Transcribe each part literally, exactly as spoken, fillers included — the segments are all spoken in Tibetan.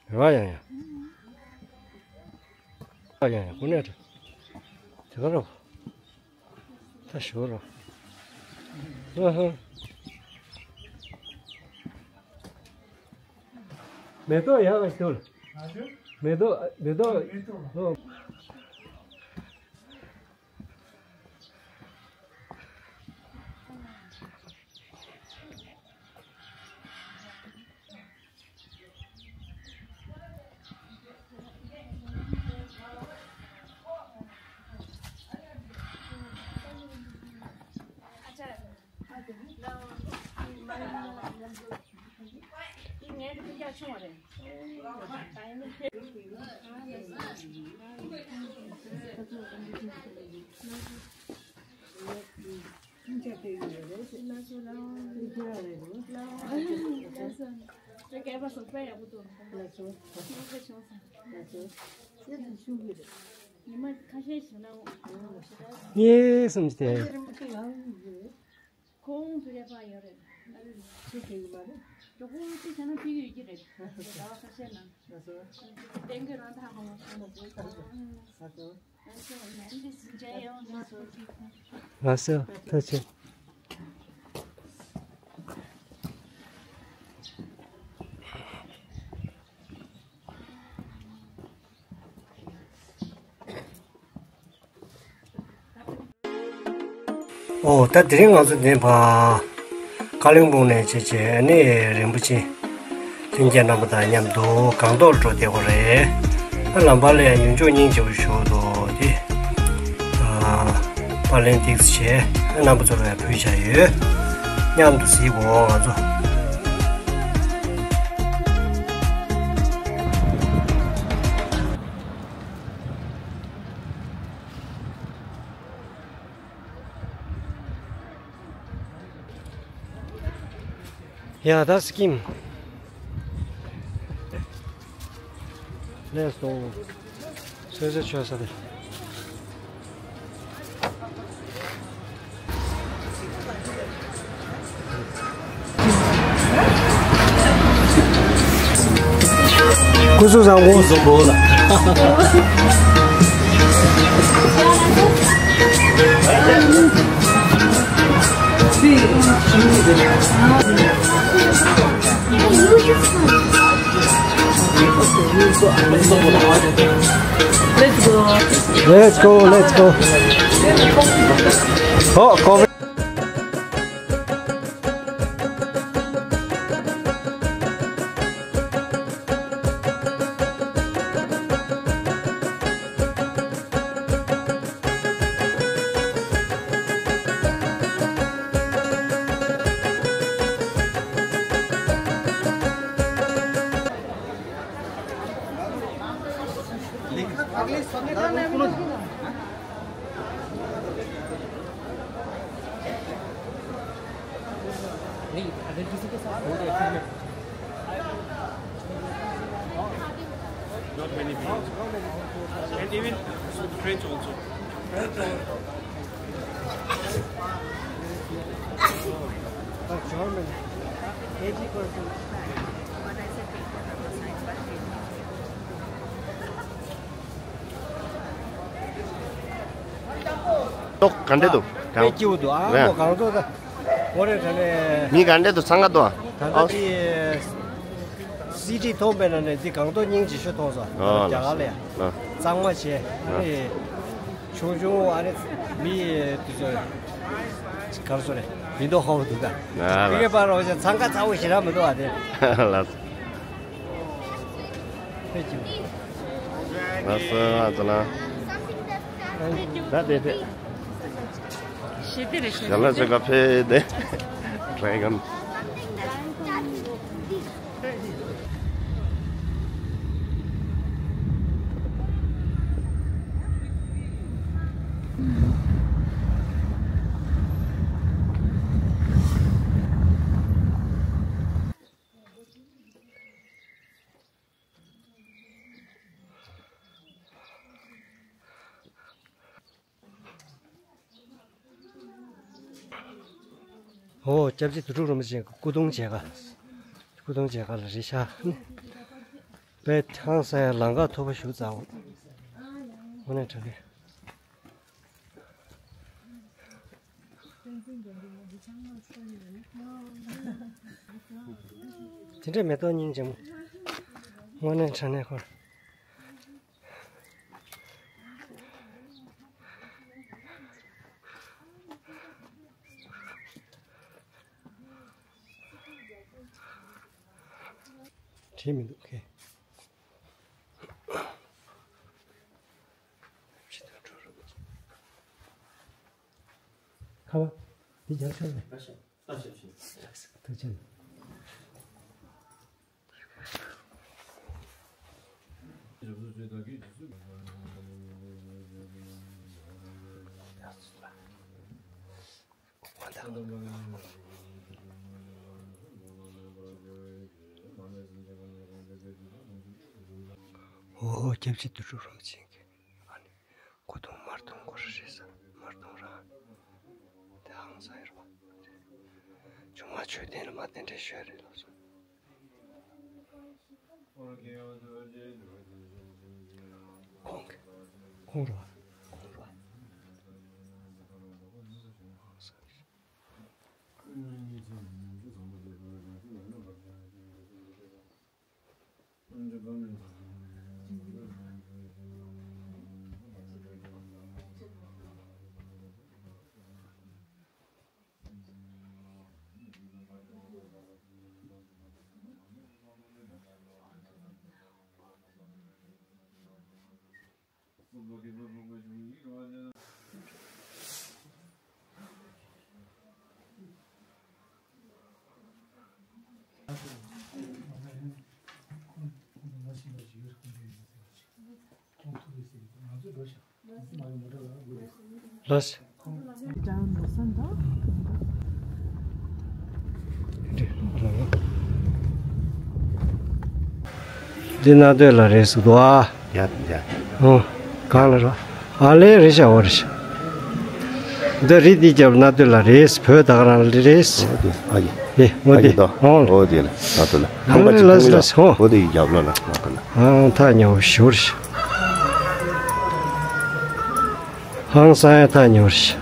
ར་ཡང་ཡང་། ར་ཡང་ཡང་། ཀུན་ནས་དྲི། དེ་ག་ར། ད་ཞོར་རོ། ཨ་ཧ། མེ་ཏོག་ཡག་ག་ཞོར། མེ་ཏོག་མེ་ཏོག་ཨོ། གཉིས་གསུམ་བྱས། ཁོང་ཕི་རེ་ཕ་ཡོད་རེད། ཁྱོད་ཀྱི་ཡོད་མ་རེད། གྲོགས་པོ་ཅིག་བྱས་ན་ཕི་གི་ཡོད་ཀྱི་རེད། ཟླ་བ་ཁ་ཤས་ནང་། ལགས་སོ། ཏན་གི་རང་ཐག་ཧང་ཧང་སོང་། ལགས་སོ། ལགས་སོ། ཐུགས་རྗེ་ཆེ། ཨོ། ད་དེ་རིང་ང་ཚོ་འདི་ཕ་ཀ་ལིང་སྤུང་ནས་བྱས་བྱས་ཨ་ནི་རིན་པོ་ཆེ་ལྷན་རྒྱས་རྣམ་པ་དང་མཉམ་དུ་སྒང་ཏོག་ལ་འགྲོ་བསྡད་ཀྱི་རེད། ཨ་ལམ་བར་ལ་ཡང་ཡུལ་ལྗོངས་སྙིང་རྗེ་པོ་ཞིག་འདུག་དེ། ཨ་པར་ལེན་ཏིག་ཙམ་བྱས། ཨ་རྣམ་པ་ཚོ་ལ་ཡང་ཕུལ་བྱས་ཡོད། མཉམ་དུ་གཟིགས་དགོས་ང་ཚོ། ཡ་ད་སི་ཀིམ། ལེས་ཏོ། སོ་སོ་ཆོས་ས་རེད། སྐུ་གཟུགས་བཟང་པོ། སྐུ་གཟུགས་བཟང་པོ་ལ། Let's go, let's go. ཨོ། ཀོ་བི། Not many people. And even French also. French also. But German, eighty percent. ཏོག་ག་འདྲ་འདུག་དཔེ་སྐྱིད་པོ་འདུག་ཨ་རེད། མོ་གང་ཐོག་ད། འོ་རེད་ད་ནས། མི་ག་འདྲ་འདུག་འཚང་ཁ་འདུག་ད་ལྟ་ཨོ། དེ་སི་ཊི་མཐོང་པའི་ནང་ནས་འདི་གང་ཐོག་སྙིང་རྗེ་ཤོས་མཐོང་སོང་། ཨོ་རྒྱ་གར་ལ་ཡ། ཨོ། གཙང་མ་བྱས། ཨོ། ཨ་ནི་ཆུང་ཆུང་ཨ་ནི་མི་དེ་ཚོ་ག་རེ་ཟེར་རེད། མི་མདོག་ཧོ་བོ་འདུག་ད། ཨ་ལ། དེ་གའི་པར་རོགས་ཀྱང་འཚང་ཁ་ཚ་བོ་ཞེ་དྲག་མི་འདུག་ཨ་དེ། ལགས་སོ། ལགས་སོ་ང་ཚོ་ལ། ད་དེ་དེ། ཞི་བདེ་རེད་ཞི་བདེ། ཞལ་ལག་ཅིག་ག་ཕེབས་ཏེ། དྲན་གམ། ཨོ། སྐྱབས་རྗེ་དོན་གྲུབ་རིན་པོ་ཆེ་སྐུ་གདུང་མཇལ་ཁ། སྐུ་གདུང་མཇལ་ཁ་ལ་རེད་ཤག་དཔེ་ཧང་སང་ཡ་ལམ་ཁ་མཐོ་པོ་ཞིག་འཛེགས་འོང་། དངོས་གནས་དྲང་གནས། དེ་འདྲའི་མེ་ཏོག་སྙིང་རྗེ་མོ། དངོས་གནས་དྲང་གནས་ཁོ། བྲིས་མི་འདུག་ཁེ། ཁ་བ། འདི་རྒྱབ་ཤོག་ནས། ལགས་སོ། ལགས་སོ། ཐུགས་རྗེ་ཆེ། ཨོ། སྐྱབས་རྗེ་དུས་འཁོར་རིན་པོ་ཆེ་གིས་ཨ་ནི་ཁོ་ཐུང་མར་ཐུང་ཁོ་ར་རེད་ས་མར་ཐུང་ར། དེ་ཧང་སང་ཡོད་རེད་པ། ཆུང་མ་ཆོས་ལྡན་ལ་མ་དེ་འདྲ་ཤོད་རེད་ལགས་སོ། ཁོང་གི་ཁོང་རོ། ཁོང་རོ། ལགས། འདི་གནའ་སྟོད་ལ་རེད་ཟེར་འདུག་ཨ། ཡ་ཡ། ཨོ། གང་ལ་ར། ཨ་ལེ་རེད་ཤག་འོ་རེད་ཤག་འདི་རི་འདི་རྒྱབ་གནའ་སྟོད་ལ་རེད། བོད་ད་ག་རང་ལ་རེད། ཨ་ཡེ། ཨེ་འོ་ཨ་དེ། ཡེ་དོ། ཨོ། འོ་དེ་ལ་ད་དོ་ལ། ཁང་པ་ཅིག་ལ་ལ་ལ་ལ། ཨོ། འོ་དེ་ཡི་རྒྱབ་ལ་ལ་ད་དོ་ལ། ཨང་ཐག་ཉེ་བོ་ཞོར་ཤག་ཧང་སང་ཡ་ཐག་ཉེ་བོ་ཞིག་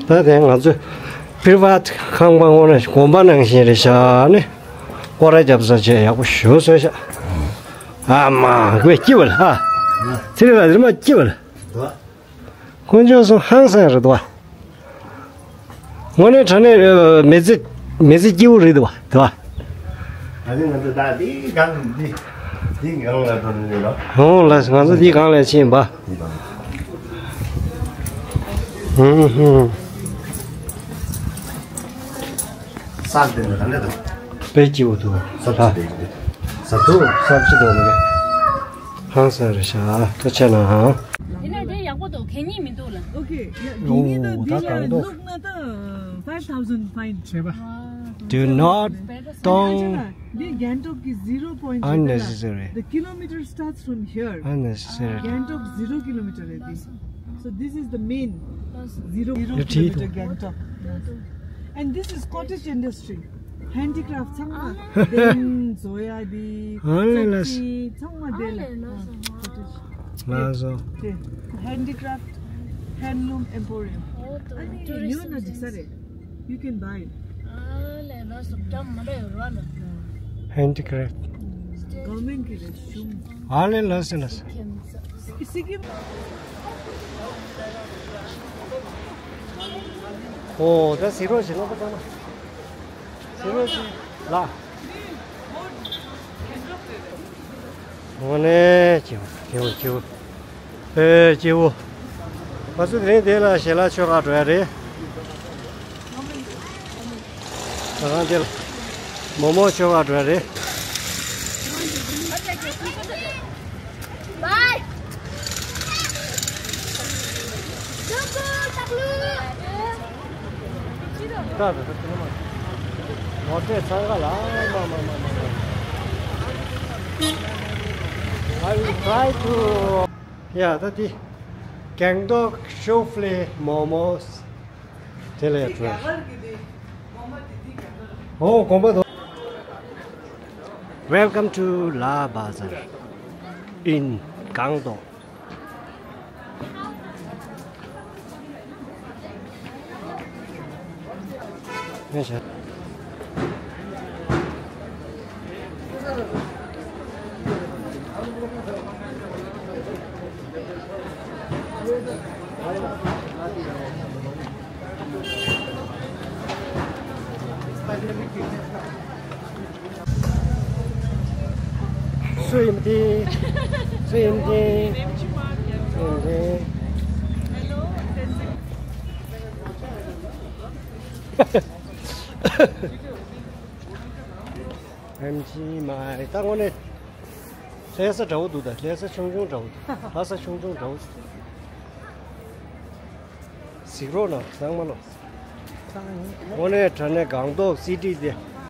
ད་དེ་ང་ཚོས་པི་རི་ཝཊ་ཁང་པ་དངོས་གནས་དགོན་པ་ནང་བཞིན་རེད་ཤག་ནི། སྐོར་ར་རྒྱབ་ས་བྱས་ཡག་པོ་ཞེ་པོ་བཟོས་ཤག་ཨ་མ་དགོད་སྐྱིད་པ་ལ་ཨ། ཚེ་རིང་ལགས་རི་མ་སྐྱིད་པ་ལ། དཀོན་མཆོག་གསུམ་ཧང་སང་རེད་དོ། དངོས་གནས་དྲང་གནས་མི་ཚེ་མི་ཚེ་སྐྱིད་པོ་རེད་དོ། དོ། ད་ནི་ང་ཚོ་ད་འདི་སྒང་འདི་འདི་སྒང་ལ་འགྲོ་ནི་རེད་ལོ། ཧོ་ལ་ང་ཚོ་འདི་སྒང་ལ་ཕྱིན་པ། ཧུམ་ཧུམ། ས་འདི་ནི་ག་ནས་འདུག་དཔེ་སྐྱིད་པོ་འདུག་ས་ཆ་དེ་ཡིན་ས་ཐུ་ས་ཆ་དེ་ནི་ཧང་སང་རེད་ཤག་ཐུགས་རྗེ་གནང་། དེ་ནས་དེ་ཡག་པོ་འདུག་གད་སྙིགས་མི་འདུག་ལ། Okay, yeah, give me the, ཨོ་ད་གང་འདུག look not the five thousand fine. བྱས་པ། Do not don't འདི་གྷན་ཊོག་གི་zero point unnecessary. The kilometer starts from here. Unnecessary. གྷན་ཊོག་zero kilometer རེད་འདི། So this is the main zero kilometer གྷན་ཊོག And this is cottage industry. Handicraft ཚང་མ་གདན་བཟོ་ཡ་དེ། ཨ་ལས་ལས། ཚོགས་ཚང་མ་དེ་ལ། ཨ་ལས་ལས། Cottage. ལགས་སོ། དེ། Handicraft, handloom emporium. ཨོ་ད་ཨ་ནི་tourist ཉོ་ན་འགྲིག་ས་རེད། You can buy it. ཨ་ལས་ལས་སོ་ད་མ་རེད་ར་ལ། Handicraft. Government གི་རེད་གཞུང་། ཨ་ལས་ལས་ལས། སི་ཀིམ། ཨོ་ད་ཟི་རོ་ཞིག་ལོག་པ་ཙམ་ན། ཟི་རོ་ཞིག་ལ། དངོས་གནས་སྐྱིད་པོ་སྐྱིད་པོ་སྐྱིད་པོ། ཨེ་སྐྱིད་པོ། ང་ཚོ་དེ་རིང་དེ་ལ་ཞལ་ལག་མཆོད་གར་འགྲོ་ཡ་རེད། ད་གང་དེ་ལ་མོག་མོག་མཆོད་གར་འགྲོ་ཡ་རེད། ད་ད་ད་ད་མ་མོ་ཊ་འཚང་ཁ་ལ་མ་མ་མ་མ་མ། I will try to. Yeah, ད་དེ་གྷང་ཏོག་ཤོ་ཕི་ལེ་མོག་མོག་དེ་ལ་ཡ་འགྲོ་ཡ། ཨོ་དགོན་པ་དང་། Welcome to La Bazar in Gangtok. སུ་ཡིན་དེ། སུ་ཡིན་དེ། སུ་ཡིན་དེ། ཨེམ་ཆི་མ་ཡི་ད་དངོས་གནས། ལྷ་ས་འདྲ་བོ་འདུག་ད་ལྷ་ས་ཆུང་ཆུང་འདྲ་བོ་འདུག་ལྷ་ས་ཆུང་ཆུང་འདྲ་བོ། གཟིགས་རོགས་གནང་ཚང་མ་ལོ། དངོས་གནས་དྲང་གནས་སྒང་ཏོག་སི་ཊི་དེ།